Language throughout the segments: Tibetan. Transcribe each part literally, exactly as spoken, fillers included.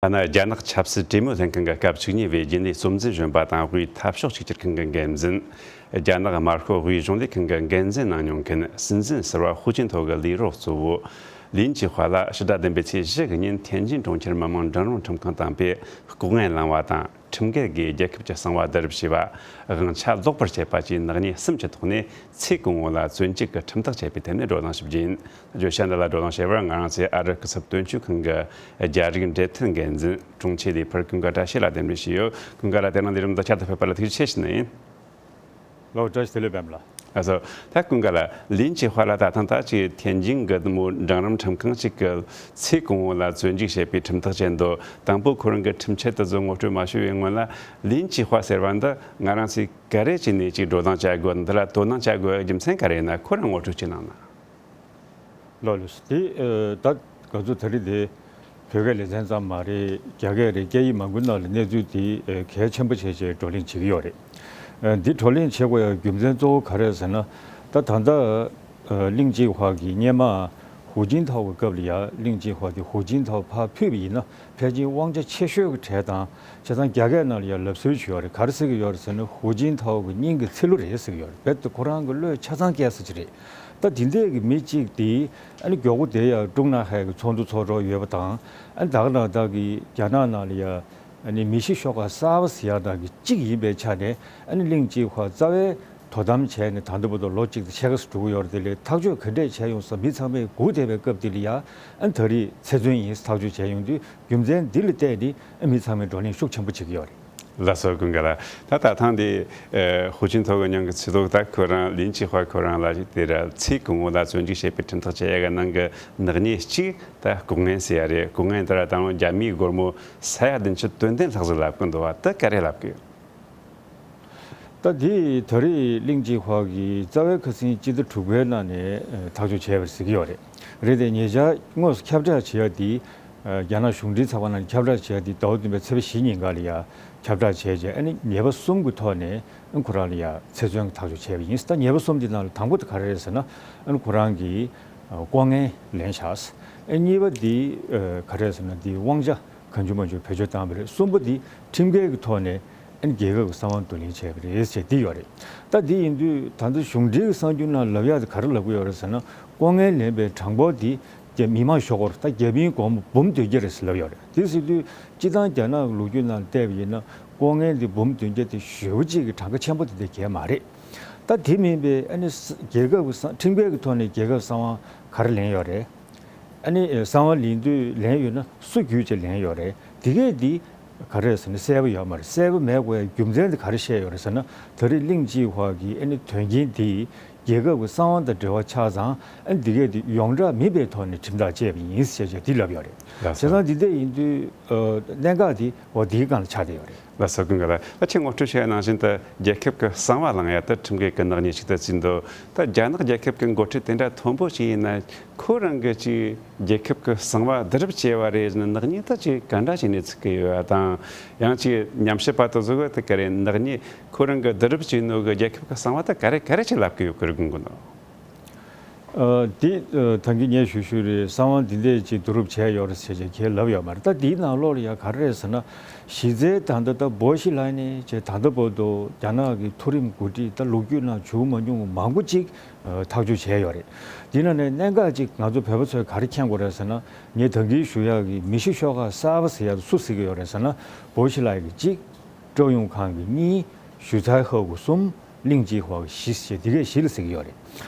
ཐ་ན་རྒྱ་ནག་ཆབ་སྲིད་གྲོས་མོལ་ལྷན་ཁང་གི་སྐབས་བཅུ་གཉིས་པའི་རྒྱུན་ལས་གཙོ་འཛིན་གཞོན་པ་དང་དབུས་འཐབ་ཕྱོགས་གཅིག་གྱུར་ཁང་གི་འགན་འཛིན། རྒྱ་ནག་དམར་ཤོག་དབུས་གཞུང་ལས་ཁང་གི་འགན་འཛིན་གནང་མྱོང་མཁན་སྲིད་འཛིན་ཟུར་པ་ཧུའུ་ཅིན་ཐའོ་གི་ལས་རོགས་གཙོ་བོ་ལིན་ཅི་ཧྭ་ལ་ཕྱི་ཟླ་བདུན་པའི་ཚེས་བཞི་གི་ཉིན་ཐེན་ཅིན་གྲོང་ཁྱེར་མི་དམངས་འབྲིང་རིམ་ཁྲིམས་ཁང་དང་པོས་ལྐོག་རྔན་བླངས་པ་དང་། ཁྲིམས་འགལ་གྱིས་རྒྱལ་ཁབ་ཀྱི་གསང་བ་བསྡུ་རུབ་བྱས་པ། དབང་ཆ་ལོག་པར་སྤྱད་པ་བཅས་ནག་ཉེས་གསུམ་གྱི་ཐོག་ནས་ཚེ་གང་བོ་ལ་བཙོན་འཇུག་གི་ཁྲིམས་ཐག་བཅད་པའི་ཐད་ནས་བགྲོ་གླེང་ཞུ་རྒྱུ་ཡིན། བརྗོད་བྱ་འདི་ལ་བགྲོ་གླེང་བྱེད་པར་ང་རང་ཚོའི་ཨ་རི་སྐུ་ཚབ་དོན་གཅོད་ཁང་གི་རྒྱ་རིགས་འབྲེལ་མཐུད་འགན་འཛིན་དྲུང་ཆེ་ལས་འཕུར་ཀུན་དགའ་བཀྲ་ཤིས་ལགས་གདན་འདྲེན་ཞུས་ཡོད། ཀུན་དགའ་ལགས། དེ་རིང་ལས་རིམ་འདི་བསྐྱར་དུ་ཕེབས་པ་ལ་ཐུགས་རྗེ་ཆེ་ཞུ་ནི་ཡིན། ལགས་སོ། བཀྲ་ཤིས་བདེ་ལེགས་པད་མ་ལགས། ལགས་སོ། ད་ཀུན་དགའ་ལགས། ལིན་ཅི་ཧྭ་ལགས་ད་ཐེངས་ད་ཅིག་ཐེན་ཅིན་གྱི་མོ་འབྲིང་རིམ་ཁྲིམས་ཁང་ཅིག་གི་ཚེ་གང་བོ་ལ་བཙོན་འཇུག་བྱས་པའི་ཁྲིམས་ཐག་བཅད་འདུག། དང་པོ་ཁོ་རང་གི་ཁྲིམས་ཆད་དེ་ཚོ་ངོ་སྤྲོད་མ་ཞུ་བའི་སྔོན་ལ། ལིན་ཅི་ཧྭ་ཟེར་བ་འདི་ང་རང་ཚོས་ག་རེ་བྱས་ནས་ཅིག་བགྲོ་གླེང་བྱ་དགོས། འདི་ལ་དོ་སྣང་བྱ་དགོས་རྒྱུ་མཚན་ག་རེ་ཡིན་ན། ཁོ་རང་ངོ་སྤྲོད་ཅིག་གནང་ན། ལགས་ལགས་སོ། དེ་ཨ་ད་ག་ཚོད་ད་རེས་དེ་བོད་སྐད་ལེ་ཚན་ཙམ་མ་རེད། རྒྱ་སྐད་རེད། སྐད་ཡིག་མང་པོའི་ནང་ལ་གནས་ཚུལ་དེ་ཨ་གལ་ཆེན་པོ་བྱས་བྱས་བགྲོ་གླེང་བྱེད་ཀྱི་ཡོད་རེད། ཨ་འདི་བགྲོ་གླེང་བྱེད་དགོས་ཡ་རྒྱུ་མཚན་གཙོ་བོ་ག་རེ་རེད་ཟེར་ན། ད་ད་ལྟ་ཨ་ལིན་ཅི་ཧྭ་གིས་སྔོན་མ་ཧུའུ་ཅིན་ཐའོ་གི་སྐབས་ལ་ཡ། ལིན་ཅི་ཧྭ་དེ་ཧུའུ་ཅིན་ཐའོ་ཕར་ཕུད་པ་ཡིན་ན་ཕལ་ཆེར་དབང་ཆ་ཆེ་ཤོས་ཀྱི་གྲས་དང་། བྱས་ཙང་རྒྱ་སྐད་ནང་ལ་ཡ་ལབ་སྲོལ་ཞིག་ཡོད་རེད། ག་རེ་ཟེར་གྱི་ཡོད་རེད་ཟེར་ན། ཧུའུ་ཅིན་ཐའོ་གི་སྙིང་གི་ཚིལ་ལུ་རེད་ཟེར་གྱི་ཡོད་རེད། རྦད་དེ་ཁོ་རང་གི་བློས་ཆ་ཚང་བཀལ་ས་ཅིག་རེད། ད་དེ་འདྲས་ཀྱི་མི་གཅིག་དེ་ཨ་ནི་མགྱོགས་པོ་དེ་ཡ་ཀྲུང་ནན་ཧའེ་གི་ཚོགས་འདུ་ཚོགས་འགྲོ་ཡོད་པ་དང་། ཨ་ནི་ད་ག་ནང་བདག་གི་རྒྱ་ནག་ནང་ལ་ཡ་ཨ་ནི་མི་ཤི་ཤོག་ཁག་གསར་པ་ཟེར་ཡ་ནང་གི་གཅིག་ཡིན་པའི་ཆ་ནས། ཨ་ནི་ལིན་ཅི་ཧྭ་རྩ་བའི་དོ་དམ་བྱས་ནས་ད་ལྟ་བར་དུ་ལོ་གཅིག་དང་ཕྱེད་ཀ་ཙམ་འགྲོ་གི་ཡོད་རེད། དེ་ལས་ཐག་གཅོད་ག་འདྲས་བྱས་ཡོང་ཟེར་མི་ཚང་མས་སྒུག་བསྡད་པའི་སྐབས་དེ་ལ་ཡ། ཨ་ནི་ད་རེས་ཚེ་བཙོན་ཡིན་ཐག་གཅོད་བྱས་ཡོང་དུས། རྒྱུ་མཚན་འདི་ལ་བལྟས་ནས་ཨ་མི་ཚང་མས་བགྲོ་གླེང་ཤུགས་ཆེན་པོ་བྱེད་ཀྱི་ཡོད་རེད། ལགས་སོ། ཀུན་དགའ་ལགས། ད་ད་ཐེངས་འདི་ཨ་ཧུའུ་ཅིན་ཐའོ་གི་སྙིང་གི་ཚིལ་ལུ། ད་ཁོ་རང་ལིན་ཅི་ཧྭ་ཁོ་རང་ལ་དེ་ར་ཚེ་གང་བོ་ལ་བཙོན་འཇུག་བྱས་པའི་ཁྲིམས་ཐག་བཅད་ཡ་གི་ནང་གི་ནག་ཉེས་གཅིག་ད་ལྐོག་རྔན་ཟེར་ཡ་རེད། ལྐོག་རྔན་དེ་ར་ད་རུང་རྒྱ་མིའི་སྒོར་མོ་ས་ཡ་བདུན་ཅུ་དོན་བདུན་ལྷག་ཙམ་ལབ་ཀྱི་འདུག་བ། ད་ག་རེ་ལབ་ཀྱི་ཡོད། ད་འདི་ད་རེས་ལིན་ཅི་ཧྭ་གིས་རྩ་བའི་ཁ་སང་སྤྱི་ཟླ་དྲུག་པའི་ནང་ནས་ཨ་ཐག་གཅོད་བྱས་པ་རེད་ཟེར་གྱི་ཡོད་རེད། རེད་དེ། ཉེ་ཆར་དངོས་སུ་ཁྱབ་བསྒྲགས་བྱས་ཡ་དེ་ཨ་རྒྱ་ནག་གཞུང་འབྲེལ་ཚགས་པར་ནང་ཁྱབ་བསྒྲགས་བྱས་ཡ་དེ་ཟླ་བ་བདུན་པའི་ཚེས་པ་བཞི་ཉིན་ག་ལ་ཡ་ཁྱབ་བསྒྲགས་བྱས་རྗེས། ཨ་ནི་ཉེས་པ་གསུམ་གྱི་ཐོག་ནས་ཨ་ཁོ་རང་ལ་ཡ་ཚེ་བཙོན་གྱི་ཐག་གཅོད་བྱས་པ་ཡིན། ད་ཉེས་པ་གསུམ་དེ་ནང་ལ་དང་པོ་དེ་ག་རེ་རེད་ཟེར་ན། ཨ་ནི་ཁོ་རང་གིས་ཨ་ལྐོག་རྔན་ལེན་བཞག། ཨ་གཉིས་པ་དེ་ཨ་ག་རེ་རེད་ཟེར་ན། དེ་དབང་ཆ་གང་བྱུང་མང་བྱུང་བེད་སྤྱོད་བཏང་བ་རེད། གསུམ་པ་དེ་ཁྲིམས་འགལ་གྱི་ཐོག་ནས་ཨ་ནི་རྒྱལ་ཁབ་ཀྱི་གསང་བ་བསྡུ་ལེན་བྱས་པ་རེད་ཅེས་འདི་ཡོད་རེད། ད་འདི་ཡིན་དུས་ད་ལྟ་གཞུང་འབྲེལ་གྱི་གསར་འགྱུར་ནང་ལབ་ཡག་དེ་ག་རེ་ལབ་ཀྱི་ཡོད་རེད་ཟེར་ན། ལྐོག་རྔན་ལེན་པའི་གྲངས་འབོར་དེ་རྒྱ་མི་དམངས་ཤོག་སྒོར་ད་རྒྱ་མིའི་སྒོར་མོ་འབུམ་བདུན་བརྒྱ་རེད་ཟེར་ལབ་ཡོད་རེད། དེ་ཟེར་དུས་སྤྱིར་བཏང་རྒྱ་ནག་གི་ལོ་རྒྱུས་ནང་བལྟས་པ་ཡིན་ན། ལྐོག་རྔན་དེ་འབུམ་བདུན་བརྒྱ་དེ་ཞེ་པོ་ཅིག་གི་གྲངས་ཀ་ཆེན་པོ་དེ་འདྲ་གང་ཡང་མ་རེད། ད་དེ་མིན་པའི་ཨ་ནི་ས་རྒྱལ་ཁབ་ཀྱི་གསང་ཁྲིམས་འགལ་གྱི་ཐོག་ནས་རྒྱལ་ཁབ་གསང་བ་ག་རེ་ལེན་ཡོད་རེད། ཨ་ནི་ཨེ་གསང་བ་ལེན་དུས་ལེན་ཡོད་ན་སུ་བརྒྱུད་བྱས་ལེན་ཡོད་རེད། དེ་གས་འདི་ག་རེ་རེད་ཟེར་ན་གསལ་པོ་ཡོད་མ་རེད། གསལ་པོ་མེད་དགོས་ཡ་རྒྱུ་མཚན་དེ་ག་རེ་བཤད་ཡོད་རེད་ཟེར་ན། ད་རེས་ལིན་ཅི་ཧྭ་གིས་ཨ་ནི་དོན་རྐྱེན་འདི་རྒྱལ་ཁབ་ཀྱི་གསང་བ་དང་འབྲེལ་བ་ཆགས་ཙང་། ཨ་ནི་འདི་གས་འདི་ཡོངས་གྲགས་མིན་པའི་ཐོག་ནས་ཁྲིམས་ཐག་བཅད་པ་ཡིན་ཟེར་བྱས་འདི་ལབ་ཡོད་རེད། ལགས་སོ། བྱས་ཙང་འདི་འདྲ་ཡིན་དུས་ཨ་གནད་འགག་འདི་འོ་འདིའི་སྒང་ལ་ཆགས་བསྡད་ཡོད་རེད། ལགས་སོ། ཀུན་དགའ་ལགས། ད་ཁྱེད་ངོ་སྤྲོད་བྱས་ནང་བཞིན་དུ་རྒྱལ་ཁབ་ཀྱི་གསང་བ་བླང་ཡ་དེ་ཁྲིམས་འགལ་གྱི་ནག་ཉེས་ཤིག་ཏུ་བརྩིས་འདུག། ད་རྒྱ་ནག་རྒྱལ་ཁབ་ཀྱི་འགོ་ཁྲིད་དེ་འདྲ་མཐོན་པོ་ཞིག་ཡིན་ན། ཁོ་རང་གིས་ཅིག་རྒྱལ་ཁབ་ཀྱི་གསང་བ་བསྡུ་རུབ་བྱས་པ་རེད་ཟེར་ན། ནག་ཉེས་ད་ཅིག་ག་འདྲ་བྱས་ནས་ཚུགས་ཀྱི་ཡོད་པ་དང་། ཡང་ཅིག་ཉམས་ཞིབ་པ་དེ་ཚོ་གིས་དེ་ག་རེ་ནག་ཉེས་ཁོ་རང་གིས་བསྡུ་རུབ་བྱས་ནོ་གི་རྒྱལ་ཁབ་ཀྱི་གསང་བ་ད་ག་རེ་ག་རེ་ཅིག་ལབ་ཀྱི་ཡོད་ཀྱི་རེད་དགོངས་ཀྱི་འདུག། ཨ་དེ་ཨ་ད་གིན་ངས་ཞུ་ཞུས་རེད། གསང་བ་འདི་འདྲས་ཅིག་བསྡུ་རུབ་བྱས་ཡོད་རེད་ཟེར་བྱས་ཁས་ལབ་ཡོད་མ་རེད། ད་འདིའི་ནང་ལོགས་ལ་ཡ་ག་རེ་རེད་ཟེར་ན། གཞི་རྩའི་ད་ལྟ་ད་བོ་ཤི་ལའི་ནས་བྱས་ད་ལྟ་བར་དུ་རྒྱ་ནག་གི་མཐོ་རིམ་འགོ་ཁྲིད་ད་ལོ་རྒྱུས་ནང་བྱུང་མ་མྱོང་བ་མང་པོ་ཅིག་ཨ་ཐག་གཅོད་བྱས་ཡོད་རེད། འདི་ནང་ནས་གནད་འགག་ཅིག་ང་ཚོ་བོད་པ་ཚོས་ག་རེ་མཁྱེན་དགོས་རེད་ཟེར་ན། ངས་ད་གིན་ཞུ་ཡག་གི་མི་ཤི་ཤོག་ཁག་གསར་པ་ཟེར་ཡག་དེ་སུ་ཟེར་གྱི་ཡོད་རེད་ཟེར་ན། བོ་ཤི་ལའི་གིས་གཅིག། ཀྲོའུ་ཡུང་ཁང་གིས་གཉིས། ཞུས་ཚའེ་ཧའོ་གིས་གསུམ། ལིན་ཅི་ཧྭ་གིས་བཞི་ཞེས་འདི་གས་བཞི་ལ་ཟེར་གྱི་ཡོད་རེད།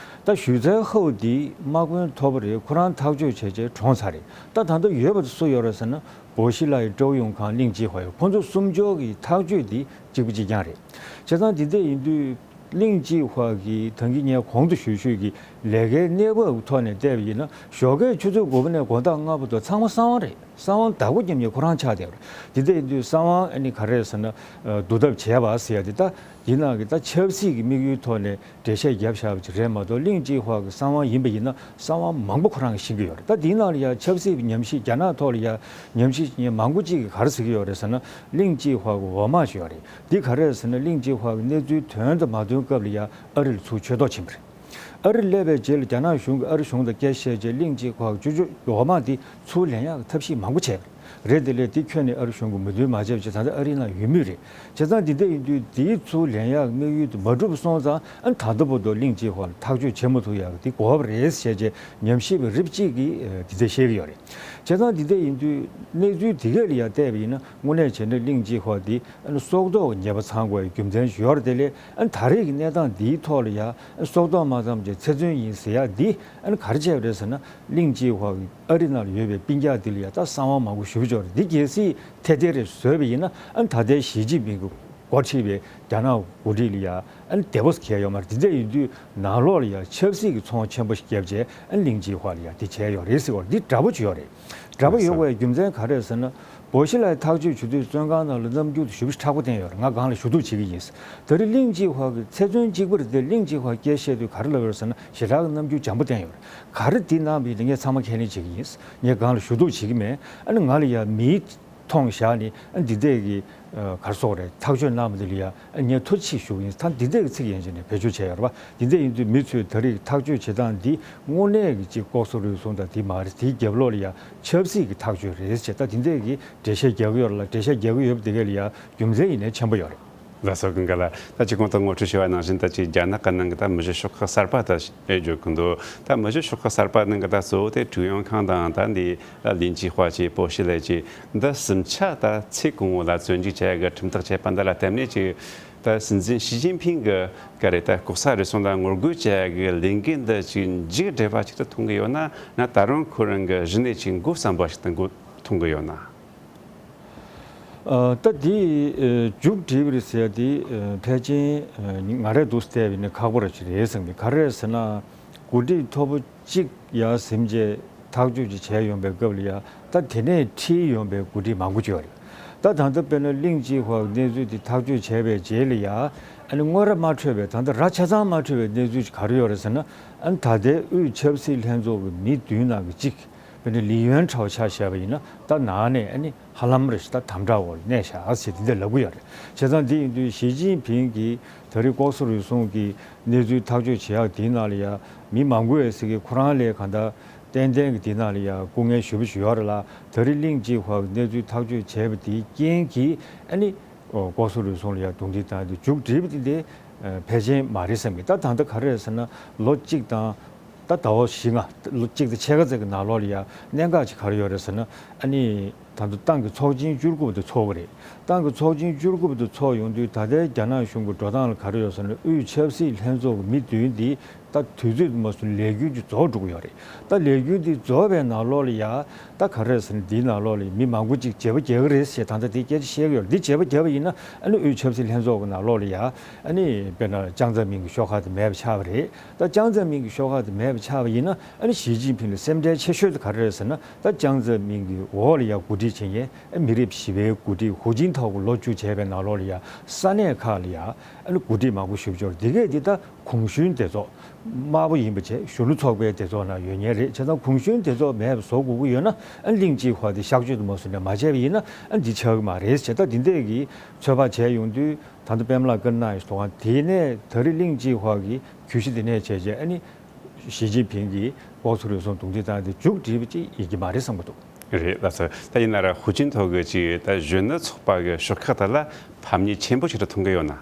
ད་ཞུས་ཚའེ་ཧའོ་འདི་དམག་དཔོན་མཐོ་པོ་རེད། ཁོ་རང་ཐག་གཅོད་བྱས་བྱས་གྲོངས་ཚར་རེད། ད་ད་ལྟ་ཡོད་པ་དེ་སུ་ཡོད་རེད་ཟེར་ན། བོ་ཤི་ལའི། ཀྲོའུ་ཡུང་ཁང་། ལིན་ཅི་ཧྭ་ཡོད། ཁོ་ཚོ་གསུམ་ཆོག་གི་ཐག་གཅོད་འདི་གཅིག་པ་གཅིག་རྐྱང་རེད། བྱས་ཙང་འདི་འདྲ་ཡིན་དུས། ལིན་ཅི་ཧྭ་གིས་ད་གིན་ངས་གོང་དུ་ཞུས་ཞུས་ཀྱི་ལས་ཀའི་གནས་བབ་ཀྱི་ཐོག་ནས་བལྟས་པ་ཡིན་ན། ཞོགས་ཀས་ཆུ་ཚོད་དགུ་པ་ནས་དགོང་དག་ལྔ་པ་དུ་ཚང་མ་གསང་བ་རེད། གསང་བ་བདག་པོ་རྒྱབ་མཁན་ཁོ་རང་ཆགས་བསྡད་པ་རེད། དེ་འདྲ་ཡིན་དུས་གསང་བ་ཨ་ནི་ག་རེ་རེད་ཟེར་ན། ཨ་བསྡུ་ཐབས་བྱས་པ་ཟེར་ཡ་དེ། ད་འདི་ནང་གི་ད་ཆབ་སྲིད་ཀྱི་དམིགས་ཡུལ་ཐོག་ནས་འགྲེལ་བཤད་བརྒྱབ་བཞག་པ་ཅིག་རེད་མ་གཏོགས། ལིན་ཅི་ཧྭ་གི་གསང་བ་ཡིན་པ་ཡིན་ན་གསང་བ་མང་པོ་ཁོ་རང་གིས་ཤེས་ཀྱི་ཡོད་རེད། ད་འདི་ནང་ལ་ཡ་ཆབ་སྲིད་ཀྱི་ཉམས་ཞིབ། རྒྱ་ནག་ཐོག་ལ་ཡ་ཉམས་ཞིབ་བྱེད་མཁན་མང་པོ་ཅིག་གིས་ག་རེ་ཟེར་གྱི་ཡོད་རེད་ཟེར་ན། ལིན་ཅི་ཧྭ་གི་འོག་མ་ཞིག་ཡོད་རེད། འདི་ག་རེ་རེད་ཟེར་ན། ལིན་ཅི་ཧྭ་གི་གནས་ཚུལ་དོན་དང་མ་དོན་སྐབས་ལ་ཡ་ཨ་རི་ལ་ཚུར་ཆོས་ཐོག་ཕྱིན་པ་རེད། ཨ་རི་སླེབས་པའི་རྗེས་ལ་རྒྱ་ནག་གཞུང་གིས་ཨ་རི་གཞུང་དང་སྐད་ཆ་བཤད་རྗེས། ལིན་ཅི་ཧྭ་གི་ཅོ་ཅོ་འོག་མ་འདི་ཚུར་ལེན་ཡག་གི་ཐབས་ཤེས་མང་པོ་བྱས་པ་རེད། རེད། དེ་ལས་དེ་ཁྱོན་ནས་ཨ་རི་གཞུང་གི་མོས་མཐུན་མ་བྱས་པ་བྱས་ད་ལྟ་ཨ་རིའི་ནང་ཡོད་མུས་རེད། བྱས་ཙང་འདི་འདྲ་ཡིན་དུས་དེའི་ཚུར་ལེན་ཡག་དམིགས་ཡུལ་དེ་མ་འགྲུབ་སོང་ཙང་ཨ་ད་ལྟ་བར་དུ་གླིང་རྗེ་ཧྭ་ལ་ཐག་གཅོད་བྱེད་མ་ཐུབ་ཡག་དེ་དགོས་པ་རེད་ཟེར་བྱས་ཉམས་ཞིབ་པ་རིགས་གཅིག་གིས་འདི་འདྲ་བཤད་ཀྱི་ཡོད་རེད། བྱས་ཙང་འདི་འདྲ་ཡིན་དུས་གནས་ཚུལ་འདི་གས་ལ་ཡ་བལྟས་པ་ཡིན་ན་དངོས་གནས་བྱས་ན་གླིང་རྗེ་ཧྭ་འདི་ཨ་ནི་སྲོག་ཐོག་གི་ཉེས་པ་ཚང་དགོས་ཡག་རྒྱུ་མཚན་ཞིག་ཡོད་རེད། དེ་ལས་ཨ་ནི་ད་རེས་ཀྱི་གནས་སྟངས་འདིའི་ཐོག་ལ་ཡ་ཨ་ནི་སྲོག་ཐོག་མ་ཚང་བྱས་ཚེ་བཙོན་ཡིན་ཟེར་ཡག་འདི་ཨ་ནི་ག་རེ་བྱས་པ་རེད་ཟེར་ན། གླིང་རྗེ་ཧྭ་གི་ཨ་རི་ནང་ལ་ཡོད་པའི་སྤུན་ཀྱག་འདི་ལ་ཡ་ད་གསང་བ་མང་པོ་ཞེ་པོ་ཅིག་ཡོད་རེད། འདི་གལ་སྲིད་ཐད་ཐད་རེ་བཟོས་པ་ཡིན་ན་ཨ་ནི་ད་ལྟའི་ཞི་ཅིན་ཕིང་གི་འགོ་ཁྲིད་པའི་རྒྱ་ནག་འགོ་ཁྲིད་ལ་ཡ་ཨ་ནི་བདེ་པོ་གང་ཡང་ཡོད་མ་རེད། འདི་འདྲ་ཡིན་དུས་ནང་ལོགས་ལ་ཡ་ཆབ་སྲིད་ཀྱི་ཚོང་ཆེན་པོ་ཞིག་བརྒྱབ་བྱས་ཨ་ནི་གླིང་རྗེ་ཧྭ་ལ་ཡ་འདི་བྱས་ཡོད་རེད་ཟེར་བ་འདི་འདྲ་པོ་ཅིག་ཡོད་རེད། འདྲ་པོ་ཡོད་པའི་རྒྱུ་མཚན་ག་རེ་རེད་ཟེར་ན། བོ་ཤི་ལའི་ཐག་གཅོད་བྱེད་དུས་བཙོན་ཁང་ནང་ལ་རྣམ་འགྱུར་དེ་ཞེ་པོ་ཅིག་དྲག་པོ་བསྟན་ཡོད་རེད། ང་སྒང་ལ་ཞུ་གཏུག་བྱེད་ཀྱི་ཡིན། ད་རེས་གླིང་རྗེ་ཧྭ་གི་ཚེ་བཙོན་གཅིག་པ་རེད་དེ་གླིང་རྗེ་ཧྭ་སྐད་བཤད་དུས་ག་རེ་ལབ་ཡོད་རེད་ཟེར་ན་ཞེ་དྲག་གི་རྣམ་འགྱུར་འཇམ་པོ་བསྟན་ཡོད་རེད། ག་རེ་འདི་གནང་བ་ཡིན་ན་ངས་ཚང་མ་ཁས་ལེན་བྱེད་ཀྱི་ཡིན། ངས་སྒང་ལ་ཞུ་གཏུག་བྱེད་ཀྱི་མེད། ཨ་ནི་ང་ལ་ཡ་མིའི་མཐོང་བཞག་ནས་ཨ་འདི་འདྲས་ཀྱི་ག་རེ་ཟེར་དགོས་རེད། ཐག་གཅོད་གནང་བ་འདི་ལ་ཡ་ཨ་ངས་ཐུགས་རྗེ་ཆེ་ཞུ་གི་ཡིན། ད་འདི་འདྲས་ཀྱི་ཚིག་ཡན་ཆད་ནས་བེད་སྤྱོད་བྱས་ཡོད་རེད་པ། འདི་འདྲས་ཡིན་དུས་མི་ཚོས་ད་རེས་ཐག་གཅོད་བྱེད་སྟངས་འདི་དངོས་གནས་ཀྱི་ཅིག་ལྐོག་ཟ་རུལ་སུངས་དང་འདི་མ་རེད། དེའི་རྒྱབ་ལོགས་ལ་ཡ་ཆབ་སྲིད་ཀྱི་ཐག་གཅོད་རེད་ཅེས་ད་འདི་འདྲས་ཀྱི་འགྲེལ་བཤད་རྒྱག་གི་ཡོད་རེད་ལ། འགྲེལ་བཤད་རྒྱག་གི་ཡོད་པ་འདི་གས་ལ་ཡ་རྒྱུ་མཚན་ཡིན་ནའི་ཆེན་པོ་ཡོད་རེད། ལགས་སོ། ཀུན་དགའ་ལགས། ད་ཅིག་གོང་དུ་ངོ་སྤྲོད་བྱས་པ་ནང་བཞིན་ད་ཅིག་རྒྱ་ནག་གི་ནང་གི་ད་མི་བཞི་ཤོག་ཁག་གསར་པ་ད་ཨེ་བརྗོད་ཀྱི་འདུག་ད་མི་བཞི་ཤོག་ཁག་གསར་པ་ནང་གི་ད་གཙོ་བོ་དེ་ཀྲུའུ་ཡོན་ཁང་དང་ད་འདི་ལིན་ཅི་ཧྭ་བཅས་པོ་ཤི་ལེ་བཅས་འདི་གསུམ་ཆ་ད་ཚེ་གང་བོ་ལ་བཙོན་འཇུག་བྱ་ཡག་གི་ཁྲིམས་ཐག་བཅད་པ་འདི་ལ་བརྟེན་ནས་ཅིག་ད་སྲིད་འཛིན་ཞི་ཅིན་ཕིང་གི་ག་རེ་ད་ལྐོག་ཟ་རུལ་སུངས་ལ་ངོ་རྒོལ་བྱ་ཡག་གི་ལས་འགུལ་འདི་ཅིག་མཇུག་སྒྲིལ་བ་ཞིག་ཏུ་མཐོང་གི་ཡོད་ན། ན་ད་རུང་ཁོ་རང་གི་གཞི་ནས་ཅིག་མགོ་བསམ་པ་ཞིག་ཏུ་མགོ་མཐོང་གི་ཡོད་ན། ཨ་ད་འདི་ཨ་མཇུག་སྒྲིལ་བ་རེད་ཟེར་ཡ་འདི་ཨ་ཕལ་ཆེར་ཨ་ང་རང་འདུག་སེ་བལྟས་པ་ཡིན་ན་ཁག་པོ་ར་ཅིག་རེད་བསམ་གི། ག་རེ་རེད་ཟེར་ན་འགོ་ཁྲིད་མཐོ་པོ་གཅིག་ཡར་ཟིན་བྱས་ཐག་གཅོད་ཅིག་བྱས་ཡོང་པའི་སྐབས་ལ་ཡ་ད་དེ་ནས་ཁྲིད་ཡོང་པའི་འགོ་ཁྲིད་མང་པོ་ཅིག་ཡོད་རེད། ད་ད་ལྟ་དཔེར་ན་གླིང་རྗེ་ཧྭ་གནས་ཚུལ་དེ་ཐག་གཅོད་བྱས་པའི་རྗེས་ལ་ཡ་ཨ་ནི་དངོས་ར་མ་འཕྲོད་པའི་ད་ལྟ་ར་ཆ་ཚང་མ་འཕྲོད་པའི་གནས་ཚུལ་ཅིག་ག་རེ་ཡོད་རེད་ཟེར་ན། ཨ་ནི་ད་ལྟའི་དབུས་ཆབ་སྲིད་ལྷན་ཚོགས་ཀྱི་མི་བདུན་ནང་གི་གཅིག་དཔེར་ན་ལི་ཡོན་ཁྲའོ་ཆ་བཞག་པ་ཡིན་ན་ད་ནང་ནས་ཨ་ནི་ཧ་ལམ་རེ་ཞིག་ད་དམ་དྲག་འོག་ལ་གནས་བཞག་ཟེར་དེ་འདྲ་ལབ་ཀྱི་ཡོད་རེད། བྱས་ཙང་འདི་ཡིན་དུས་ཞི་ཅིན་ཕིང་གིས་ད་རེས་ལྐོག་ཟ་རུལ་སུངས་ཀྱི་གནས་ཚུལ་ཐག་གཅོད་བྱེད་ཡག་དེའི་ནང་ལ་ཡ་མི་མང་པོ་ཡོད་ཟེར་གི། ཁོ་རང་ལས་གང་ལྟར་ཏན་ཏན་གྱི་དེའི་ནང་ལ་ཡ་སྐུ་ངལ་ཞེ་པོ་ཞིག་ཡོད་རེད་ལ། ད་རེས་གླིང་རྗེ་ཧྭ་གི་གནས་ཚུལ་ཐག་གཅོད་བྱས་པ་དེའི་རྐྱེན་གྱིས་ཨ་ནི་ལྐོག་ཟ་རུལ་སུངས་ལ་ཡ་རྡུང་རྡེག་བཏང་དེ་མཇུག་སྒྲིལ་བ་དེ་འདི་ཕལ་ཆེར་མ་རེད་བསམ་གི། ད་ད་ལྟ་ག་རེ་རེད་ཟེར་ན་ལོ་གཅིག་དང་ད་ཟླ་བ་བཞི་ལྔ་ལོ་གཅིག་དང་ཕྱེད་ཀ་ཙམ་གྱི་ནང་ལོགས་ལ་ཡ་གནད་འགག་ཅིག་ག་རེ་ཡོད་རེད་ཟེར་ན། ཨ་ནི་ད་ལྟ་ཏང་གི་ཚོགས་ཆེན་བཅུ་དགུ་པ་དེ་ཚོགས་ཀྱི་རེད། ཏང་གི་ཚོགས་ཆེན་བཅུ་དགུ་པ་དེ་ཚོགས་ཡོང་དུས་ད་ལྟའི་རྒྱ་ནག་གཞུང་གི་འགྲོ་སྟངས་ལ་ག་རེ་ཡོད་ཟེར་ན་དབུས་ཆབ་སྲིད་ལྷན་ཚོགས་ཀྱི་མི་བདུན་འདི་ད་དུས་ཚོད་དུ་མ་སོང་ལས་འགུལ་གྱི་རྫོགས་འགྲོ་གི་ཡོད་རེད། ད་ལས་འགུལ་འདི་རྫོགས་པའི་ནང་ལོགས་ལ་ཡ་ད་ག་རེ་ཟེར་ན་འདིའི་ནང་ལོགས་ལ་མི་མང་པོ་ཅིག་བྱེད་པ་རྒྱག་གི་རེད་ཞེས་ད་ལྟ་དེ་སྐད་ཆ་བཤད་ཀྱི་ཡོད་རེད། འདི་བྱེད་པ་བརྒྱབ་པ་ཡིན་ན་ཨ་ནི་དབུས་ཆབ་སྲིད་ལྷན་ཚོགས་ཀྱི་ནང་ལོགས་ལ་ཡ་ཨ་ནི་དཔེར་ན་ཅང་ཙེ་མིན་གྱི་ཤོག་ཁག་དེ་མེད་པ་ཆགས་པ་རེད། ད་ཅང་ཙེ་མིན་གྱི་ཤོག་ཁག་དེ་མེད་པ་ཆགས་པ་ཡིན་ན་ཨ་ནི་ཞི་ཅིན་ཕིང་ལ་སེམས་ཁྲལ་ཆེ་ཤོས་དེ་ག་རེ་རེད་ཟེར་ན། ད་ཅང་ཙེ་མིན་གྱི་འོག་ལ་ཡ་འགོ་ཁྲིད་བྱེད་མཁན་ཨ་མི་རབས་བཞི་པའི་འགོ་ཁྲིད་ཧུའུ་ཅིན་ཐའོ་གི་ལོ་བཅུ་བྱས་པའི་ནང་ལོགས་ལ་ཡ་ས་གནས་ཁག་ལ་ཡ་ཨ་ནི་འགོ་ཁྲིད་མང་པོ་ཞིག་འབྱོར། འདི་གས་འདི་ད་གུང་གཞོན་སྡེ་ཚོགས་དམར་པོ་ཡིན་པ་བྱས་གཞོན་ནུ་ཚོགས་པའི་སྡེ་ཚོགས་ནང་ཡོད་མཁན་རེད། བྱས་ཙང་གུང་གཞོན་སྡེ་ཚོགས་མེད་པ་བཟོ་དགོས་ཀྱི་ཡོད་ན་ཨ་གླིང་རྗེ་ཧྭ་དེ་གཤག་བཅོས་དུ་མ་བཟོས་ནས་མ་བྱས་པ་ཡིན་ན་ཨ་འདི་ཆགས་ཀྱི་མ་རེད་ཞེས་ད་འདི་འདྲས་ཀྱི་ཚོད་དཔག་བྱས་ཡོང་དུས་ད་ལྟ་པདྨ་ལགས་བཀའ་གནང་ཡོད་དོ། དེ་ནས་ད་རེས་གླིང་རྗེ་ཧྭ་གི་གྱོད་གཞི་འདི་ནས་བྱས་རྗེས་ཨ་ནི་ཞི་ཅིན་ཕིང་གིས་ལྐོག་ཟ་རུལ་སུངས་རྡུང་རྡེག་བཏང་དེ་མཇུག་སྒྲིལ་བ་ཅིག་ཡིན་གྱི་མ་རེད་བསམ་གྱི་འདུག་རེད་ལགས་སོ། ད་ཡིན་ན་ར་ཧུའུ་ཅིན་ཐའོ་གི་ཅིག་ད་གཞོན་ནུ་ཚོགས་པ་གི་ཤོག་ཁག་དེ་ལ་ཕམ་ཉེས་ཆེན་པོ་ཞིག་ཏུ་མཐོང་གི་ཡོད་ན།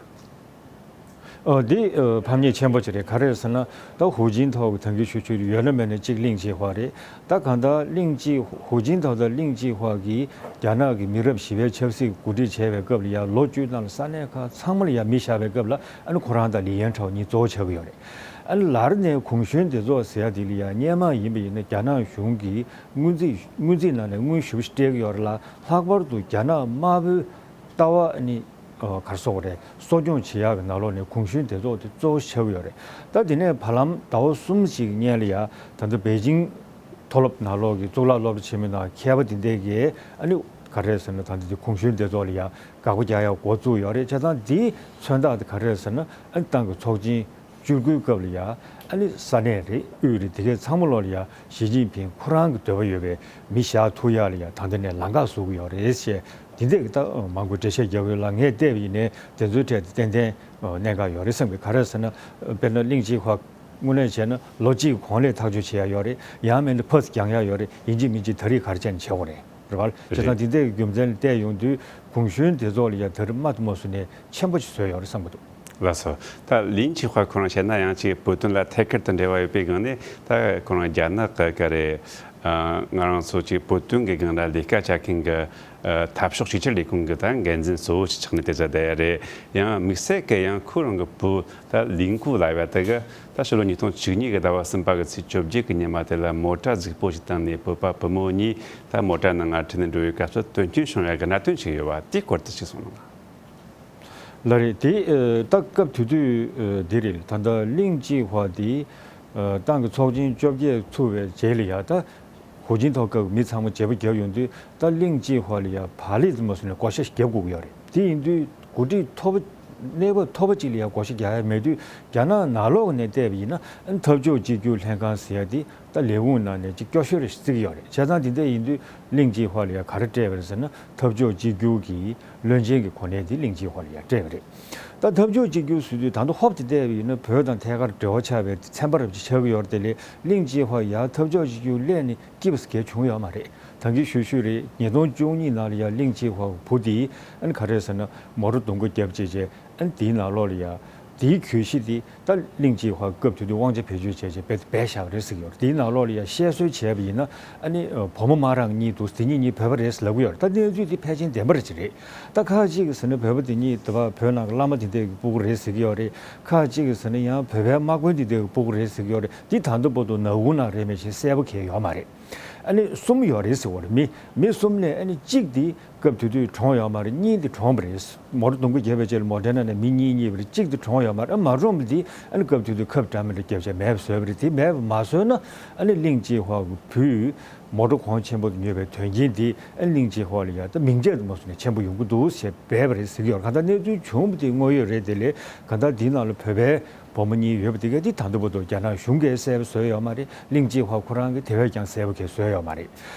ཨོ་འདི་ཨ་ཕམ་ཉེས་ཆེན་པོ་ཅིག་རེད། ག་རེ་རེད་ཟེར་ན་ད་ཧུའུ་ཅིན་ཐའོ་གི་ད་གིན་ཞུ་ཞུ་ཡོད་ན་མེད་ན་གཅིག་གླིང་རྗེ་ཧྭ་རེད། ད་གང་ལྟར་གླིང་རྗེ་ཧུའུ་ཅིན་ཐའོ་དང་གླིང་རྗེ་ཧྭ་གིས་རྒྱ་ནག་གི་མི་རབས་བཞི་པའི་ཆབ་སྲིད་འགོ་ཁྲིད་བྱས་པའི་སྐབས་ལ་ཡ་ལོ་བཅུའི་ནང་ལ་ས་གནས་ཁག་ཚང་མ་ལ་ཡ་མི་བཞག་པའི་སྐབས་ལ་ཨ་ནི་ཁོ་རང་དང་ལི་ཡན་ཁྲའོ་གཉིས་གཙོ་བོ་ཆགས་ཀྱི་ཡོད་རེད། ཨ་ནི་ལར་ནས་གུང་གཞོན་སྡེ་ཚོགས་ཟེར་ཡ་དེ་ལ་ཡ་སྔོན་མ་ཡིན་པ་ཡིན་ན་རྒྱ་ནག་གཞུང་གིས་སྔོན་རྩིས་སྔོན་རྩིས་ནང་ནས་དངུལ་ཞེ་པོ་ཞིག་སྤྲད་ཀྱི་ཡོད་རེད་ལ། ལྷག་པར་དུ་རྒྱ་ནག་དམར་པོའི་ལྟ་བ་ཨ་ནི་ཨ་ག་རེ་ཟེར་དགོས་རེད། གསོ་སྐྱོང་བྱེད་ཡག་གི་ནང་ལོགས་ནས་གུང་གཞོན་སྡེ་ཚོགས་དེ་གཙོ་བོ་ཆགས་ཀྱི་ཡོད་རེད། ད་དེ་ནས་བར་ལམ་ཟླ་བ་གསུམ་ཞིག་གི་སྔོན་ལ་ཡ་ད་ལྟ་པེ་ཅིང་མཐོ་སློབ་ནང་ལོགས་ཀྱི་གཙུག་ལག་སློབ་གྲྭ་ཆེན་མོའི་ནང་མཁས་པ་དེ་འདྲས་ཀྱིས་ཨ་ནི་ག་རེ་ཟེར་ན་ད་ལྟ་དེ་གུང་གཞོན་སྡེ་ཚོགས་ལ་ཡ་དགག་པ་རྒྱག་ཡག་འགོ་བཙུགས་ཡོད་རེད། བྱས་ཙང་དེའི་མཚོན་རྟགས་དེ་ག་རེ་ཟེར་ན་ཨ་ནི་ཏང་གི་ཚོགས་ཆེན་བཅུ་དགུའི་སྐབས་ལ་ཡ་ཨ་ནི་ས་གནས་རེད། དབུས་རེད། དེ་གས་ཚང་མ་ལོགས་ལ་ཡ་ཞི་ཅིན་ཕིང་ཁོ་རང་གི་འདོད་པ་ཡོད་པའི་མི་བཞག་ཐུབ་ཡག་ལ་ཡ་ད་ལྟ་ནས་ལམ་ཁ་བཟོ་གི་ཡོད་རེད་ཅེས་དེ་འདྲས་ཀྱི་ད་མང་པོ་འགྲེལ་བཤད་རྒྱག་གི་ཡོད་ལ། ངས་བལྟས་པ་ཡིན་ནའི་དེ་ཚོའི་གྲས་དེ་ཏན་ཏན་གནད་འགག་ཡོད་རེད་བསམ་གི། ག་རེ་ཟེར་ན་དཔེར་ན་གླིང་རྗེ་ཧྭ་དངོས་གནས་བྱས་ན་ལོ་གཅིག་གི་གོང་ལ་ཐག་གཅོད་བྱེད་ཡག་ཡོད་རེད། ཡང་མིན་ན་ཕར་ཚུར་རྒྱག་ཡག་ཡོད་རེད། ཡིན་གཅིག་མིན་གཅིག་ད་རེས་ག་རེ་བྱས་ནས་བྱེད་དགོས་རེད། རེད་བ། བྱས་ཙང་དེ་འདྲའི་རྒྱུ་མཚན་ལ་བལྟས་ཡོང་དུས་གུང་གཞོན་དེ་ཚོ་ལ་ཡང་ད་རེས་མ་དུ་མ་སུ་ནས་ཆེན་པོ་ཞིག་བཟོས་ཡོད་རེད་བསམ་གྱི་འདུག་ལགས་སོ། ད་ལིན་ཅི་ཧྭ་ཁོ་རང་བཤད་ན་ཡང་ཅིག་བོད་དོན་ལ་ཐད་ཀར་དུ་འབྲེལ་བ་ཡོད་པའི་སྒང་ནས། ད་ཁོ་རང་རྒྱ་ནག་གི་ག་རེ། ཨ། ང་རང་ཚོ་ཅིག་བོད་དོན་གྱི་སྒང་ལ་ལས་ཀ་བྱ་མཁན་གྱི། ཨ། འཐབ་ཕྱོགས་གཅིག་གྱུར་ལས་ཁུངས་ཀྱི་ད་འགན་འཛིན་གཙོ་བོ་ཞིག་ཆགས་ནས་དེ་ཚོ་བསྡད་ཡ་རེད། ཡང་དམིགས་བསལ་གྱི་ཡང་ཁོ་རང་གི་བུ་ད་ལིན་ཀུ་ལབ་ཡ་དེ་གི་ད་ཕྱི་ལོ་ཉིས་སྟོང་བཅུ་གཉིས་ཀྱི་ཟླ་བ་གསུམ་པ་གི་ཚེས་བཅོ་བརྒྱད་ཀྱི་ཉི་མ་དེ་ལ་མོ་ཊ་རྫིག་པོ་ཞིག་བཏང་ནས་བོད་པ་བུ་མོ་གཉིས་ད་མོ་ཊ་ནང་ང་ཁྲིད་ནས་འགྲོ་བའི་སྐབས་སུ་དོན་རྐྱེན་བྱུང་ཡ་གི་གནད་དོན་ཞིག་ཡོད་པ་དེའི་སྐོར་དུ་ཅིག་གསུངས་གནང་། ལགས་རེད། དེ་ཨ་ད་སྐབས་དེ་དུས་ཨ་འདི་རེད། ད་ལྟ་ལིན་ཅི་ཧྭ་དེ་ཨ་ཏང་གི་ཚོགས་ཆེན་བཅོ་བརྒྱད་ཚུགས་པའི་རྗེས་ལ་ཡ་ད་ཧུའུ་ཅིན་ཐའོ་སྐབས་མི་ཚང་མ་བརྗེ་པོ་བརྒྱབ་ཡོང་དུས། ད་ལིན་ཅི་ཧྭ་ལ་ཡ་བག་ལེབ་ཙམ་མ་སོང་ནས་བགོ་བཤའ་ཞིག་བརྒྱབ་དགོས་ཀྱི་ཡོད་རེད། དེ་ཡིན་དུས་འགོ་ཁྲིད་མཐོ་པོ་གནས་བབ་མཐོ་པོ་ཅིག་ལ་ཡ་བགོ་བཤའ་རྒྱག་ཡ་མེད་དུས། རྒྱ་ནག་ནང་ལོགས་ནས་བལྟས་པ་ཡིན་ན་ཨ་ནི་འཐབ་ཕྱོགས་གཅིག་གྱུར་ལྷན་ཁང་ཟེར་ཡ་དེ་ད་ལས་ཁུངས་ནང་ནས་ཅིག་སྐྱོ་ཤོས་རེ་བརྩི་གི་ཡོད་རེད། བྱས་ཙང་དེ་འདྲ་ཡིན་དུས་ལིན་ཅི་ཧྭ་ལ་ཡ་ག་རེ་སྤྲད་པ་རེད་ཟེར་ན། འཐབ་ཕྱོགས་གཅིག་གྱུར་གྱི་བློན་ཆེན་གྱི་གོ་གནས་དེ་ལིན་ཅི་ཧྭ་ལ་ཡ་སྤྲད་པ་རེད། ད་འཐབ་ཕྱོགས་གཅིག་གྱུར་ཟེར་དུས་ད་དུང་ཧོབ་ཏེ་བལྟས་པ་ཡིན་ན་བོད་དང་ཐད་ཀར་འབྲེལ་བ་ཆགས་པའི་ཚན་པ་རབ་ཅིག་ཆགས་ཀྱི་ཡོད་རེད། དེ་ལས་ལིན་ཅི་ཧྭ་ཡ་འཐབ་ཕྱོགས་གཅིག་གྱུར་སླེབས་ནས་སྐྱིད་པ་ཟེར་མཁན་བྱུང་ཡོད་མ་རེད། ད་གིན་ཞུས་ཞུས་རེད། ཉིས་སྟོང་བཅུ་གཉིས་ནང་ལ་ཡ་ལིན་ཅི་ཧྭ་བུ་དེ་ཨ་ནི་ག་རེ་ཟེར་ན་མོ་ཊ་རྡུང་རྒྱབ་བྱས་བྱས། ཨ་ནི་དེའི་ནང་ལོགས་ལ་ཡ་དེའི་གྱོད་གཞི་དེ་ད་ལིན་ཅི་ཧྭ་སྐབས་དེ་དུས་དབང་ཆ་བེད་སྤྱོད་བྱས་བྱས་རྦད་དེ་སྦས་བཞག་པ་རེད་ཟེར་གྱི་ཡོད་རེད། དེའི་ནང་ལོགས་ལ་ཡ་བཤད་སྲོལ་བྱས་པ་ཡིན་ན་ཨ་ནི་བུ་མོ་མ་རང་གཉིས་འདུག་དེ་གཉིས་གཉིས་བོད་པ་རེད་ཟེར་ལབ་ཀྱི་ཡོད་རེད། ད་གནས་ཚུལ་དེ་ཕལ་ཆེར་བདེན་པ་རེད་ཅིག་རེད། ད་ཁག་ཅིག་གིས་ཟེར་ན་བོད་པ་དེ་གཉིས་དེ་བ་བོད་ནང་གི་བླ་མ་དེ་འདྲའི་གི་སྤུ་གུ་རེད་ཟེར་གྱི་ཡོད་རེད། ཁག་ཅིག་གིས་ཟེར་ན་ཡང་བོད་པའི་དམག་དཔོན་དེ་འདྲའི་གི་སྤུ་གུ་རེད་ཟེར་གྱི་ཡོད་རེད། དེ་ད་ལྟ་བར་དུ་ནག་ཁུང་ནང་རེད་མེད་ཅིག་གསལ་པོ་གང་ཡང་ཡོད་མ་རེད། ཨ་ནི་གསུམ་ཡོད་རེད་ཟེར་བ་རེད། མི་མི་གསུམ་ནས་ཨ་ནི་གཅིག་དེ་སྐབས་དེ་དུས་གྲོངས་ཡོད་མ་རེད། གཉིས་དེ་གྲོངས་པ་རེད། མོ་ཊ་རྡུང་རྒྱབ་བྱས་བྱས་ལ་མོ་ཊའི་ནང་ནས་མི་གཉིས་རྙེད་པ་རེད། གཅིག་དེ་གྲོངས་ཡོད་མ་རེད། ཨ་མ་གྲོངས་པ་དེ་ཨ་ནི་སྐབས་དེ་དུས་ཁབ་འདྲ་མི་འདྲ་བརྒྱབ་བྱས་མེད་པ་བཟོས་པ་རེད། དེ་མེད་པ་མ་བཟོས་ན་ཨ་ནི་ལིན་ཅི་ཧྭ་གི་བུས་མོ་ཊ་གོང་ཆེན་པོ་དེ་ཉོས་པའི་དོན་རྐྱེན་དེ་ཨ་ནི་ལིན་ཅི་ཧྭ་ལ་ཡ་ད་མིང་ཆད་དུ་མ་སོང་ནས་ཆེན་པོ་ཡོང་གི་འདུག་ཟེར་སྦས་པ་རེད་ཟེར་གྱི་ཡོད་རེད། གང་ལྟར་གནས་ཚུལ་བྱུང་བ་དེ་དངོས་ཡོད་རེད། དེ་ལས་གང་ལྟར་དེའི་ནང་ལ་བོད་པའི་བུ་མོ་གཉིས་ཡོད་པ་དེ་ག་དེ་ད་ལྟ་བར་དུ་རྒྱ་ནག་གཞུང་གིས་གསལ་པོ་བཟོས་ཡོད་མ་རེད། ལིན་ཅི་ཧྭ་ཁོ་རང་གིས་དེ་བས་ཀྱང་གསལ་པོ་གང་ཡང་བཟོས་ཡོད་མ་རེད།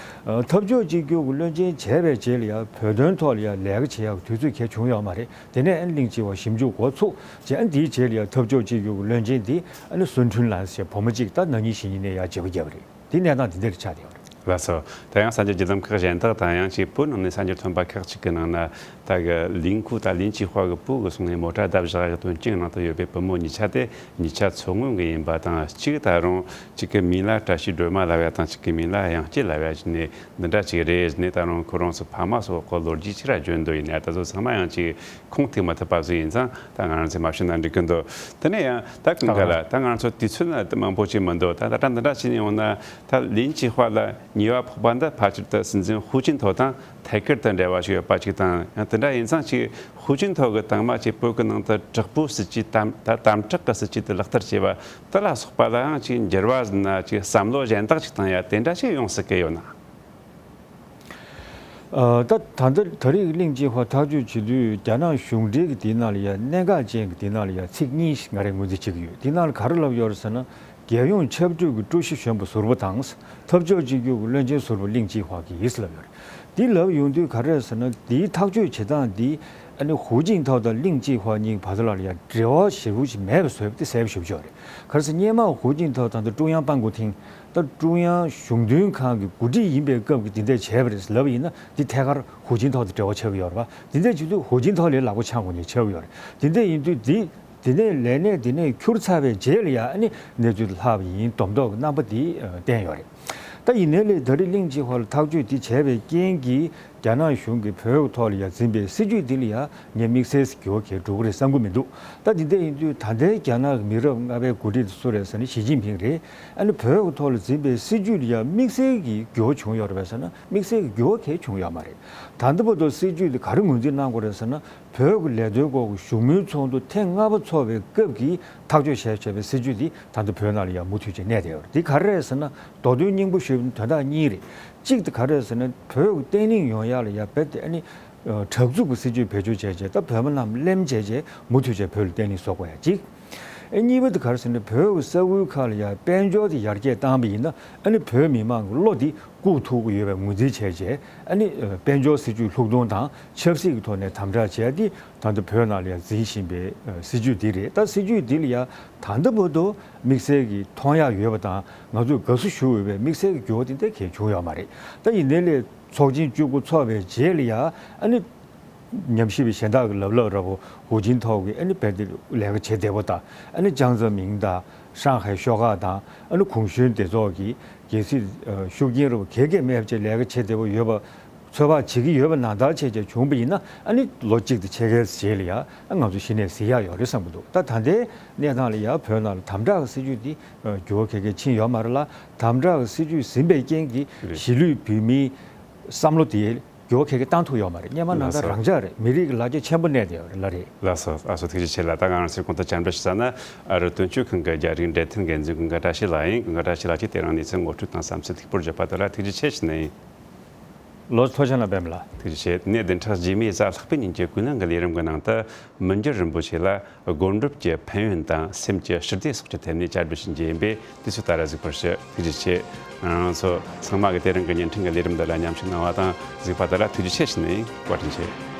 ཨ་འཐབ་ཕྱོགས་གཅིག་གྱུར་གྱི་བློན་ཆེན་བྱས་པའི་རྗེས་ལ་ཡང་བོད་དོན་ཐོག་ལ་ཡང་ལས་ཀ་བྱེད་ཡག་གི་དུས་ཚོད་གང་ཡང་བྱུང་ཡོད་མ་རེད། དེ་ནས་ཨ་ནི་ལིན་ཅི་ཧྭ་ཞིབ་འཇུག་འགོ་ཚུགས་རྗེས། ཨ་ནི་དེའི་རྗེས་ལ་ཡང་འཐབ་ཕྱོགས་གཅིག་གྱུར་གྱི་བློན་ཆེན་དེ་ཨ་ནི་སུན་ཁྲུན་ལན་ཟེར་བུ་མོ་གཅིག་ད་ན་ནིང་གཞེས་ནིང་ནས་ཡང་བརྗེ་པོ་བརྒྱབ་པ་རེད། དེ་གནས་སྟངས་དེ་འདྲ་ཆགས་བསྡད་ཡོད་རེད། ལགས་སོ། ད་ཡང་གསར་འགྱུར་བརྒྱུད་ལམ་ཁག་གཞན་དག་དང་ཡང་ཅིག་བོད་ནང་ནས་གསར་འགྱུར་ཐོན་པ་ཁག་ཅིག་གི་ནང་ན། ད་གི་ལིན་ཀུ་ད་ལིན་ཅི་ཧྭ་གི་བུ་གི་སོང་ནས་མོ་ཊ་བརྡབ་བཞག་གི་དོན་རྐྱེན་ནང་དུ་ཡོད་པའི་བུ་མོ་གཉིས་ཆ་དེ་གཉིས་ཆ་མཚོ་སྔོན་གི་ཡིན་པ་དང་། གཅིག་ད་རུང་གཅིག་གི་མིང་ལ་བཀྲ་ཤིས་སྒྲོལ་མ་ལབ་ཡ་དང་། གཅིག་གི་མིང་ལ་དབྱངས་སྐྱིད་ལབ་ཡ་ཞིག་ནས་འདི་འདྲ་ཅིག་རེད་ནས། ད་རུང་ཁོ་རང་ཚོ་ཕ་མ་སོགས་ཁོ་ལོ་རྒྱུས་ཅིག་ར་བརྗོད་འདོད་ཡིན་ན། ད་ཚོ་ཚང་མ་ཡང་ཅིག་ཁུངས་ཐེག་མ་ཐུབ་པ་ཟིག་ཡིན་ཙང་། ད་ང་རང་ཚོས་མ་ཤོད་ན་འགྲིག་གི་འདུག་དེ་ནས་ཡང་ད་ཀུན་དགའ་ལགས། ད་ང་རང་ཚོ་དུས་ཚོད་ནི་མང་པོ་ཅིག་མི་འདུག་ད་ད་ལྟ་འདི་འདྲ་བྱས་ནས་ཡོང་ན། ད་ལིན་ཅི་ཧྭ་ལ་ཉེས་པ་ཕོག་པ་འདི་ཕལ་ཆེར་དུ་སྲིད་འཛིན་ཧུའུ་ཅིན་ཐའོ་དང་ཐད་ཀར་དུ་འབྲེལ་བ་ཞིག་ཡོད་པ་ཅིག་དང་། ཡང་དེ་འདྲ་ཡིན་ཙང་ཅིག་ཧུའུ་ཅིན་ཐའོ་གི་དང་མ་ཅིག་བོད་ཀྱི་ནང་དུ་དྲག་པོའི་སྲིད་ཇུས་དམ། ད་དམ་དྲག་གི་སྲིད་ཇུས་དེ་ལག་བསྟར་བྱས་པ་དེ་ལ་སོགས་པ་ལའང་ཅིག་འགྱུར་བ་ཟིན་ན། ཅིག་བསམ་བློ་གཞན་དག་ཅིག་བཏང་ཡ་དེ་འདྲ་ཞིག་ཡོང་སྲིད་ཀྱི་ཡོད་ན། ཨ་ད་ད་ལྟ་ད་རེས་ཀྱི་ལིན་ཅི་ཧྭ་ཐག་གཅོད་བྱེད་དུས་རྒྱ་ནག་གཞུང་འབྲེལ་གྱི་དེའི་ནང་ལ་ཡ། གནད་འགག་ཅན་གྱི་དེའི་ནང་ལ་ཡ་ཚིག་གཉིས་ཤིག་ང་རས་ངོས་འཛིན་བྱེད་ཀྱི་ཡོད། དེའི་ནང་ལ་ག་རེ་ལབ་ཡོད་རེད་ཟེར་ན། རྒྱལ་ཡོངས་ཆབ་སྲིད་ཀྱི་ཀྲུའུ་ཞི་གཞོན་པ་ཟུར་པ་དང་། འཐབ་ཕྱོགས་གཅིག་གྱུར་གྱི་བློན་ཆེན་ཟུར་པ་ལིན་ཅི་ཧྭ་གིས་ལབ་ཡོད་རེད། དེ་ལབ་ཡོང་དུས་ག་རེ་རེད་ཟེར་ན། དེའི་ཐག་གཅོད་བྱེད་སྟངས་འདི་ཨ་ནི་ཧུའུ་ཅིན་ཐའོ་དང་ལིན་ཅི་ཧྭ་གཉིས་བར་དུ་ལ་ཡ་འབྲེལ་བ་ཞེ་པོ་ཞིག་མེད་པ་བཟོས་པ་དེ་གསལ་པོ་ཞེ་པོ་ཅིག་ཡོད་རེད། ག་རེ་ཟེར། སྔོན་མ་ཧུའུ་ཅིན་ཐའོ་ད་ལྟ་ཀྲུང་དབྱང་པང་ཀོ་ཐིང་། ད་ཀྲུང་དབྱང་གཞུང་དོན་ཁང་གི་འགོ་ཁྲིད་ཡིན་པའི་སྐབས་ཀྱི་དེ་འདྲ་བྱས་པ་རེད་ལབ་ཡིན་ན། དེ་ཐད་ཀར་ཧུའུ་ཅིན་ཐའོ་དང་འབྲེལ་བ་ཆགས་ཀྱི་ཡོད་རེད་པ། དེ་འདྲ་བྱེད་དུས་ཧུའུ་ཅིན་ཐའོ་ལས་ལག་པ་འཆང་དགོས་མཁན་ཆགས་ཀྱི་ཡོད་རེད། དེ་འདྲ་ཡིན་དུས་དེ། དེ་ནས་ལས་གནས་དེ་ནས་ཁྱུར་ཚར་བའི་རྗེས་ལ་ཡ་ཨ་ནི་གནས་ཚུལ་ལྷག་པ་ཡིན་སྡོམ་ཐོག་གི་རྣམ་པ་དེ་བསྟན་ཡོད་རེད། ད་ཡིན་ནའི་ལས་ད་རེས་ལིན་ཅི་ཧྭ་ལ་ཐག་གཅོད་དེ་བྱས་པའི་རྐྱེན་གྱིས་རྒྱ་ནག་གཞུང་གིས་བོད་ཀྱི་ཐོག་ལ་ཡ་འཛིན་པའི་སྲིད་ཇུས་འདི་ལ་ཡ་ངས་དམིགས་བསལ་འགྱུར་བ་གང་ཡང་འགྲོ་གི་རེད་བསམ་གྱི་མི་འདུག་ད་དེ་འདྲ་ཡིན་དུས་ད་ལྟའི་རྒྱ་ནག་གི་མི་རབས་ལྔ་པའི་འགོ་ཁྲིད་དེ་སུ་རེད་ཟེར་ན་ཞི་ཅིན་ཕིང་རེད། ཨ་ནི་བོད་ཀྱི་ཐོག་ལ་འཛིན་པའི་སྲིད་ཇུས་ལ་ཡ་དམིགས་བསལ་གྱི་འགྱུར་བ་བྱུང་ཡོད་རེད་པས་ཟེར་ན། དམིགས་བསལ་གྱི་འགྱུར་བ་གང་ཡང་བྱུང་ཡོད་མ་རེད། ད་ལྟ་བར་དུ་སྲིད་ཇུས་དེ་ག་རེ་ངོས་འཛིན་གནང་དགོས་རེད་ཟེར་ན། བོད་ཀྱི་ལས་དོན་སྐོར་གྱི་བཞུགས་མོལ་ཚོགས་འདུ་ཐེངས་ལྔ་པ་ཚོགས་པའི་སྐབས་ཀྱི་ཐག་གཅོད་བྱས་བྱས་པའི་སྲིད་ཇུས་འདི་ད་ལྟ་བོད་ནང་ལ་ཡང་མུ་མཐུད་བྱས་གནས་བསྡད་ཡོད་རེད། འདི་ག་རེ་རེད་ཟེར་ན། མདོ་དོན་སྙིང་པོ་ཞུས་པ་ན་དོན་དག་གཉིས་རེད། གཅིག་དེ་ག་རེ་རེད་ཟེར་ན། བོད་ཀྱི་བརྟན་ལྷིང་ཡོང་ཡག་ལ་ཡང་རྦད་དེ་ཨ་ནི་དྲག་རྩུབ་ཀྱི་སྲིད་ཇུས་བེད་སྤྱོད་བྱས་བྱས། ད་བོད་མི་རྣམས་གླེམ་བྱས་བྱས་མུ་མཐུད་བྱས་བོད་ལ་བརྟན་ལྷིང་བཟོ་དགོས་ཡ་གཅིག་ཨ་གཉིས་པ་དེ་ག་རེ་ཟེར་ན། བོད་ཀྱི་ས་ཁུལ་ཁག་ལ་ཡང་དཔལ་འབྱོར་དེ་ཡར་རྒྱས་བཏང་བ་ཡིན་ན། ཨ་ནི་བོད་མི་མང་གི་བློ་དེ་བཀུག་ཐུབ་ཀྱི་ཡོད་པའི་ངོས་འཛིན་བྱས་བྱས། ཨ་ནི་དཔལ་འབྱོར་སྲིད་ཇུས་ལྷུག་གཏོང་དང་ཆབ་སྲིད་ཀྱི་ཐོག་ནས་དམ་དྲག་བྱས་ཏེ། ད་ལྟ་བོད་ནང་ལ་ཡང་འཛིན་བཞིན་པའི་སྲིད་ཇུས་འདི་རེད། ད་སྲིད་ཇུས་འདི་ལ་ཡང་ད་ལྟ་བར་དུ་དམིགས་བསལ་གྱི་མཐོང་ཡག་ཡོད་པ་དང་། ང་ཚོས་དགའ་བསུ་ཞུ་འོས་པའི་དམིགས་བསལ་གྱི་འགྱུར་བ་དེ་འདྲ་གང་ཡང་བྱུང་ཡོད་མ་རེད། ད་ཡིན་ནའི་ལས། ཚོགས་ཆེན་བཅུ་དགུ་ཚོགས་པའི་རྗེས་ལ་ཡང་ཨ་ནི་ཉམས་ཞིབ་པ་གཞན་དག་གི་ལབ་ལབ་ར་བོ་ཧུའུ་ཅིན་ཐའོ་གིས་ཨ་ནི་རྦད་དེ་ལས་ཀ་བྱེད་བདེ་པོ་དང་། ཨ་ནི་ཅང་ཙེ་མིང་དང་ཧྲང་ཧའེ་ཤོག་ཁག་དང་ཨ་ནི་གུང་གཞོན་སྡེ་ཚོགས་ཀྱི་རྒྱལ་སྲིད་ཤུགས་རྐྱེན་ར་བོ་ག་གེ་མེད་པ་བྱས་ལས་ཀ་བྱེད་བདེ་པོ་ཡོད་པ། ཚོད་དཔག་བྱེད་ཀྱི་ཡོད་པ་ནང་ལྟར་བྱས་བྱས་བྱུང་བ་ཡིན་ན། ཨ་ནི་ལོ་གཅིག་དང་ཕྱེད་ཀའི་རྗེས་ལ་ཡང་ཨ་ང་ཚོ་གཞི་ནས་གཟིགས་ཡག་ཡོད་རེད་བསམ་གྱི་འདུག་ད་ད་ལྟའི་གནས་སྟངས་ལ་ཡང་བོད་ནང་ལ་དམ་དྲག་གི་སྲིད་བྱུས་འདི་འགྱུར་བ་ག་གེ་ཕྱིན་ཡོད་མ་རེད་ལ། དམ་དྲག་གི་སྲིད་བྱུས་ཟིན་པའི་རྐྱེན་གྱིས་རེད། གཞིས་ལུས་བོད་མིའི་བསམ་བློ་དེ་འགྱུར་བ་ག་གེ་བཏང་ཐུབ་ཡོད་མ་རེད། སྔོན་མ་ནང་ལྟར་ལགས་སོ། རང་འཇགས་རེད། མི་རིགས་ཀྱི་ལ་རྒྱ་ཆེན་པོ་གནས་བསྡད་ཡོད་རེད། ལགས་རེད། ལགས་སོ། ལགས་སོ། ཐུགས་རྗེ་ཆེ་ལགས། ད་ང་རང་ཚོའི་གོང་དུ་བཅར་འདྲི་ཞུ་ས་ན་ཨ་རི་དོན་གཅོད་ཁང་གི་རྒྱ་རིགས་འབྲེལ་མཐུད་འགན་འཛིན་ཀུན་དགའ་བཀྲ་ཤིས་ལགས་ཡིན། ཀུན་དགའ་བཀྲ་ཤིས་ལགས་ཀྱིས་དེ་རིང་གནས་ཚུལ་ངོ་སྤྲོད་དང་བསམ་ཚུལ་ལེགས་པོར་བརྗོད་པ་དེ་ལ་ཐུགས་རྗེ་ཆེ་ཞུ་ནི་ཡིན། ལགས་སོ། ཐུགས་རྗེ་ཆེ་ལགས། ཐུགས་རྗེ་ཆེ། གནས་བདུན་ཕྲག་རྗེས་མའི་གཟའ་ལྷག་པའི་ཉིན་གྱི་ཀུན་གླེང་གི་ལས་རིམ་གྱི་ནང་དུ་མི་འགྱུར་རིན་པོ་ཆེ་ལ་སྒོམ་སྒྲུབ་ཀྱི་ཕན་ཡོན་དང་སེམས་ཀྱི་ཞི་བདེ་སོགས་ཀྱི་ཐད་ནས་བཅར་འདྲི་ཞུ་རྒྱུ་ཡིན་པས། དུས་ཚོད་ད་ར་གཟིགས་པར་ཞུ། ཐུགས་རྗེ་ཆེ། ང་རང་ཚོ་ཚང་མ་གིས་དེ་རིང་གི་བརྙན་འཕྲིན་གྱི་ལས་རིམ་འདི་ལ་མཉམ་ཞུགས་གནང་བ་དང་གཟིགས་པ་དེ་ལ་ཐུགས་རྗེ་ཆེ་ཞུ་ནི་ཡིན། བཀའ་དྲིན་ཆེ།